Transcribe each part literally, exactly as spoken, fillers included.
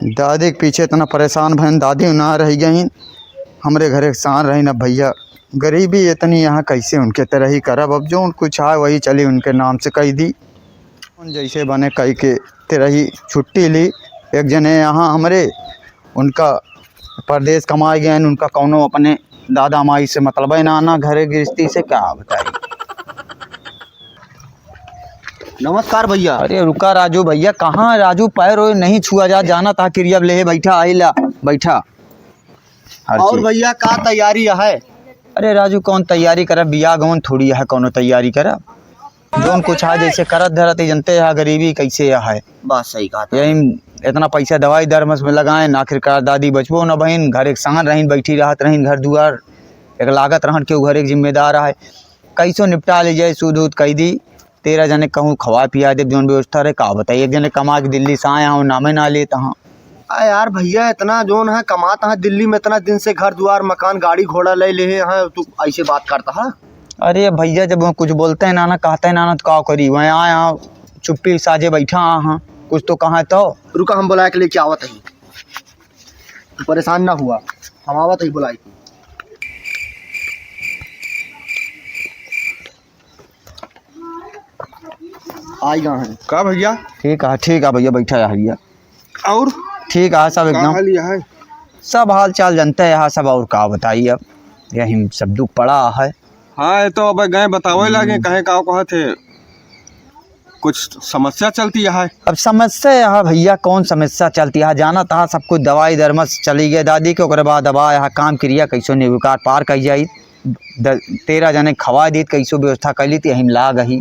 दादी के पीछे इतना परेशान भयन, दादी ना रहि गईं, हमरे घरे के सान रहीन। अब भइया, गरीबी इतनी यहाँ, कैसे उनके तरह ही करब? अब जौन कुछ आए, वही चली, उनके नाम से कहि दी। जैसे बने कहि के तेरही छुट्टी ली। एक जने यहाँ हमरे, उनका परदेस कमाए गएन, उनका कौनो अपने दादा माई से मतलबे ना, ना घरे गृहस्थी से, का बताई। नमस्कार भइया। अरे रुका राजू भइया, कहाँ राजू, पैर ओर नहीं छुआ जा, जानत हा किरिया लेहे बैठा, आइला बैठा। हर और चीज। भइया का तैयारी है? अरे राजू, कौन तैयारी करब, बियाह गवन थोड़ी है, कौनो तैयारी करब। जौन कुछ है जैसे करत धरत ही, जनते है गरीबी कैसे है। बात सही कहा था। यही इतना पैसा दवाई दरमस में लगाएन, आखिरकार दादी बचबो न भइन, घर एक सान रहीन, बैठी रहत रहीन घर दुआर, एक लागत रहन के घर एक जिम्मेदार है, कैसो निपटा ले जाए, सूद उद कहि दी। तेरह जने कहूँ खवा पिया देब, जौन व्यवस्था रहे, का बताई। एक जने कमा के दिल्ली से आए हैं, नामे ना लेत हाँ। आ यार भइया, इतना जौन है कमात है दिल्ली में, इतना दिन से घर दुआर मकान गाड़ी घोड़ा ले लेहे हैं, तू ऐसे बात करता है? अरे भइया, जब वो कुछ बोलते हैं ना, ना कहते हैं ना, ना तो का करी, वहीं आए हाँ, चुप्पी साझे बैठा हाँ, कुछ तो कहा तो। रुका, हम बुलाए के लेके आवत ही, तू परेशान ना हुआ, हम आवत ही बुलाए के। आई गा है। का भइया? ठीक है, ठीक है भइया, बैठा है भइया। और? ठीक है, सब का एकदम। हाल यह है? सब हाल चाल जनते हैं यहाँ सब, और का बताई अब, यही सब दुख पड़ा है। हाँ, ये तो अब गए बतावे लागे, हम्म। कहे का कहत है, कुछ समस्या चलती है। अब समस्या यहाँ भइया, कौन समस्या चलती है, जानत हा सब कुछ दवाई दरमस चली गए दादी के, ओकरे बाद अब यहाँ काम किरिया कैसो निर्विकार पार कही जाई। द-, तेरह जने खवा दीत, कैसो व्यवस्था कर ली थी, यही लाग ही।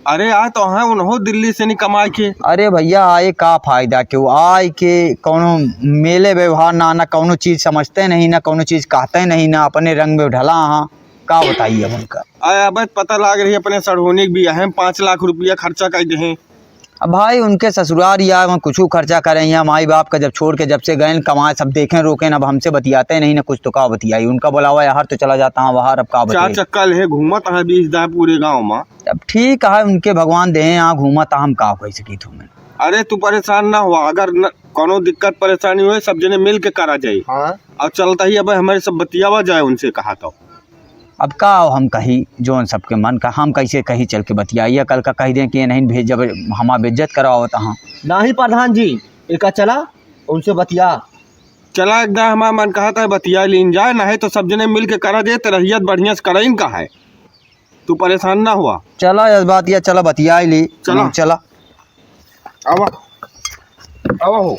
अरे, आए तो हैं उन्हों दिल्ली से नहीं कमाए के। अरे भइया, आए का फायदा, केहू आए के कौनो मेले व्यवहार ना, ना कौनो चीज समझते नहीं, ना कौनो चीज कहते नहीं, ना अपने रंग में ढला हाँ, का बताई अब उनका। आए, अब पता लाग रही अपने सड़होनी के बियाहे में पाँच लाख रुपया खर्चा कर दे हैं। अब भाई, उनके ससुरार या वहाँ कुछ खर्चा करें या माई बाप का जब छोड़ के, जब से गए कमाए, सब देखें रोकें, अब हमसे बतियाते नहीं ना कुछ, तो का बतियाई, उनका बुलावा यार तो चला जाता हाँ बाहर, अब का चार बताई। चक्का ले घूमत है बीस दाए पूरे गाँव में। अब ठीक है, उनके भगवान देहे यहाँ घूमत, हम का कह सकी तुम्हें। अरे तू परेशान ना हुआ, अगर न, कोनो दिक्कत परेशानी होए, सब जने मिल के करा जाई। हाँ। और चलता ही अब हमारे सब बतियावा जाए उनसे कहा तो। अब का हम कही, जौन सबके मन का, हम कैसे कही चल के बतियाइया, कल का कह दें कि ये नहीं भेज, जब हमार बेइज्जत करावत हाँ। नाही प्रधान जी, एका चला, उनसे बतिया। चला, एकदम हमार मन कहत है बतिया लीन जाए, नहीं तो सब जने मिल के करा दे, तो रहियत बढ़िया से करइन का है। तू परेशान ना हुआ। चला, इस बात या चला, बतिया ही ली। चला। हम्म, चला। आवा, आवा हो।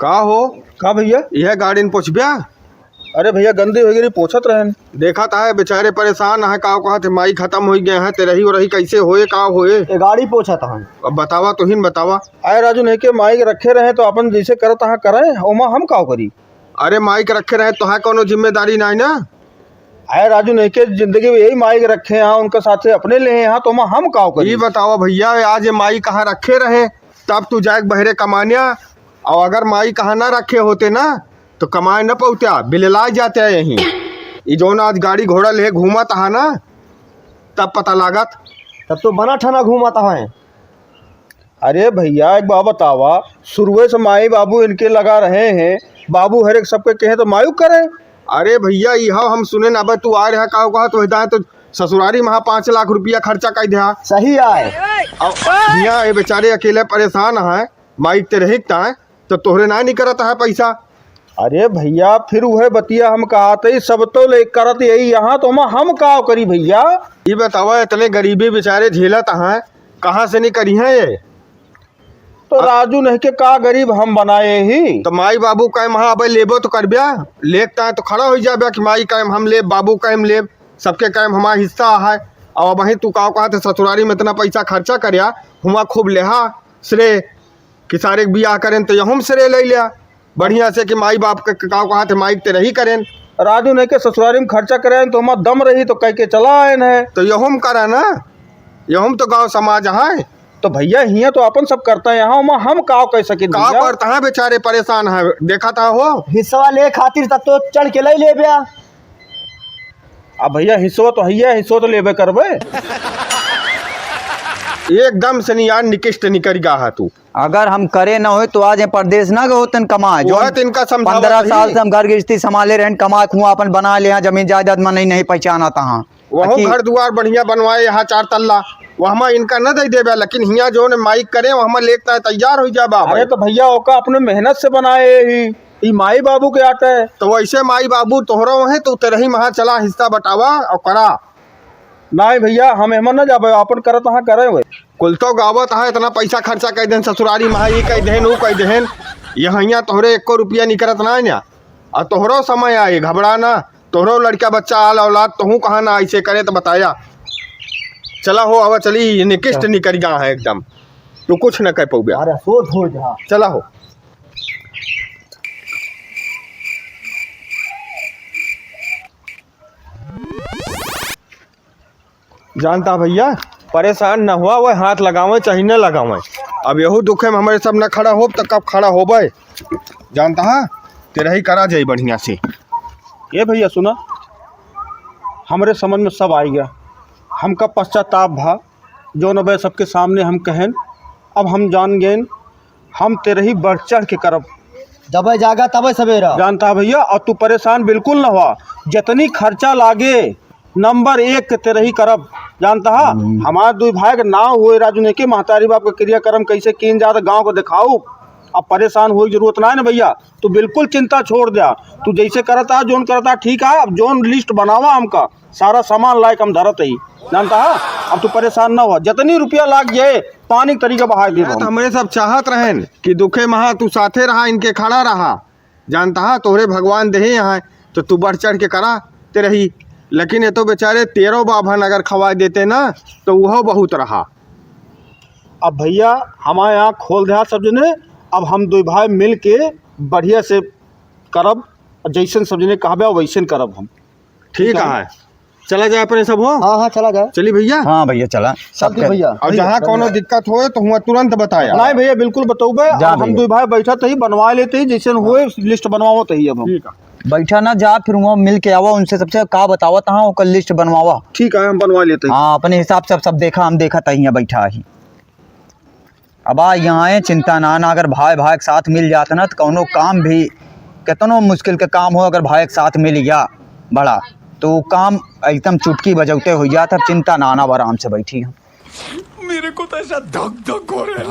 का हो? का भइया? यह गाड़ी न पोछब्या? अरे भइया, गंदी होइ गई, पोछत रहन। देखत है, बेचारे परेशान है, का कहत है, माई खतम होइ गए हैं, तेरही ओरही कैसे होए, का होए? ए गाड़ी पोछत हन। अब बतावा, तुहिन बतावा। अरे राजू, नहीं के माई के रखे रहे तो अपन जैसे करत हाँ करे, ओमा हम का करी? अरे माई के रखे रहे, तोहार कौनो जिम्मेदारी नाई ना? अरे राजू, नहीं के जिंदगी में यही माई के रखे हैं, उनके साथे अपने ले हैं, तो ओमा हम का करी? ई बतावा भइया, आज ये माई कहाँ रखे रहे, तब तू जाए बहरे कमानिया, और अगर माई कहाँ ना रखे होते ना, तो कमाए न पौत्या, बिललाए जात्या यहीं। ई जौन आज गाड़ी घोड़ा ले घूमत हा ना, तब पता लागत। तब तो बना ठना घूमत है। अरे भइया, एक बात बतावा, शुरुए से माई बाबू इनके लगा रहे हैं, बाबू हर एक सबके कहे तो मायू करे। अरे भइया, इहो हम सुने ना, अबे तू आ रहा का कहत, तो वही दाएं तो ससुरारी में पाँच लाख रुपया खर्चा कर दिया। सही आए। अब हियाँ ये बेचारे अकेले परेशान हैं, माई तेरही ताए, तो तोहरे ना निकरत है पैसा। अरे भइया, फिर उहे बतिया हम कहत ही, सब तो ले करत यही यहाँ, तो हम, हम का करी भइया? ई बतावा, इतने गरीबी बेचारे झेलत हैं, कहाँ से निकरी हैं ये? तो अब राजू नहीं के का गरीब हम बनाए ही? तो माई बाबू कायम हाँ अबे लेबो तो करब्या, लेक ताए तो खड़ा होइ जाब्या कि माई कायम हम लेब, बाबू कायम लेब, सबके कायम हमार हिस्सा है। और वहीं तू का कहत है, ससुरारी में इतना पैसा खर्चा कर्या, हुआ खूब लेहा श्रेय, कि सारे के बियाह करेन तो यहूँ में श्रेय ले लिया बढ़िया से कि माई बाप के का कहत है, माई के तेरही करेन। राजू नहीं के ससुरारी में खर्चा करेन तो हमार दम रही तो कह के चला आएन है। तो यहूँ में करा ना, यहूँ में तो गाँव समाज है। तो भइया, हियाँ तो अपन सब करता है, यहाँ ओमा हम का कह सके का भइया? करता है, बेचारे परेशान है, देखत हो। हिस्सा ले खातिर तब तो चढ़ के ले लेब्या। अब भइया, हिस्सो तो हइये, हिस्सो तो लेबे करबे। एकदम से नहीं यार, निकृष्ट निकरि गा हा तू। अगर हम करे न होइत तो आज ये परदेस न गए होतेन कमाए। वो जो है तो इनका समझावा पन्द्रह सही। साल से हम घर गृहस्थी संभाले रहेन, कमाए खुआ अपन बनाए लेहा, जमीन जायदाद मनई नहीं पहचानत हा। वहू बाकी घर दुआर बढ़िया बनवाए, यहाँ चार तल्ला, वहमा इनका न दे देबे, लेकिन हियाँ जौन माइक करे, वहमा लेके तैयार होइ जा बाबा। अरे तो भइया, ओका अपने मेहनत से बनाए ही, ई माई बाबू के आटे। तो वैसे माई बाबू तोहरो हैं, तो तेरही महा चला हिस्सा बटावा और करा। नाहीं भइया, हम एहमा न जाबे, आपन करत हा करे हुए। कुल तो गावत हा, इतना पैसा खर्चा कइ देन, ससुरारी महा ई कइ देन, ऊ कइ देन, यहाँ तोहरे एको रुपया निकरत नाहीं ना। और तोहरो समय आए, घबरा ना, तोहरो लड़का बच्चा आल औलाद, तोहू कहा ना ऐसे करे तो बताया। चला हो, आवा चली, ये निकृष्ट निकरि गा है एकदम, तू कुछ न कह पउबे। अरे, सोच हो जा। चला हो। जानता भइया, परेशान न हुआ, वह हाथ लगावे चाहे न लगावे। अब यहू दुखे में हमरे सब न खड़ा होब, त कब खड़ा होबे? जानता हा, तेरही करा जाई बढ़िया से। ए भइया सुना, हमरे समझ में सब आइ गा, हमका पश्चाताप भा, जौन अबे सबके सामने हम कहेन, अब हम जान गएन, हम तेरही बढ़ चढ़ के करब। जबे जागा तबे सवेरा। जानता हा भइया, और तू परेशान बिल्कुल न हुआ, जितनी खर्चा लागे नंबर एक के तेरही करब। जानता हा, हम्म। हमार दुई भाई के नाव होए राजू ने के महतारी बाप के क्रियाकर्म कैसे कीन जात गाँव को देखाऊ। अब परेशान होए के जरूरत नाहीं ना भइया, तू बिल्कुल चिंता छोड़ द्या। तू जैसे करत हा, जौन करत हा ठीक हा। अब जौन लिस्ट बनावा हमका, सारा सामान लायक हम धरत ही। जानता हा, अब तू परेशान न हुआ, जितनी रुपया लाग जाए पानी के तरीका बहाए देब हम। हमरे सब चाहत रहेन कि दुखे महा तू साथे रहा, इनके खड़ा रहा। जानता हा, तोहरे भगवान देहे यहाँ, तो तू बढ़ चढ़ के करा तेरही। लेकिन ये तो बेचारे तेरह बाभन अगर खवाए देते ना, तो वह बहुत रहा। अब भइया, हमारे यहाँ खोल द्या सब जने, अब हम दुई भाई मिल के बढ़िया से करब, और जैसन सब जने कहबे वैसन करब हम। ठीक ठीक है। है, चला जाए अपने सब हो। हाँ, हाँ, चला जाए। चली भइया। हाँ भइया, चला। चलती सबके भइया। और जहाँ कौनो दिक्कत होए तो हुआ तुरंत बताया। नाहीं भइया, बिल्कुल बतउबे। जा अब हम भइया। दुई भाई बैठत ही, बनवा लेत ही, जैसे होए लिस्ट बनवावत ही अब हम। ठीक है। बैठा ना जा, फिर वहाँ मिल के आवा उनसे, सबसे का बतावत हा, ओकर लिस्ट बनवावा। ठीक है, हम बनवा लेत ही। हाँ, अपने हिसाब से अब सब देखा, हम देखत ही, यहाँ बैठा ही। अब आ यहाँ है, चिंता ना, ना, अगर भाई भाई के साथ मिल जात ना, तो कौनो काम भी, कितनो मुश्किल के काम हो, अगर भाई के साथ मिल गया बड़ा, तो वो काम एकदम चुटकी बजौते हो जात। अब चिंता ना, ना, अब आराम से बैठी हम। मेरे को तो ऐसा धक धक हो रहा है।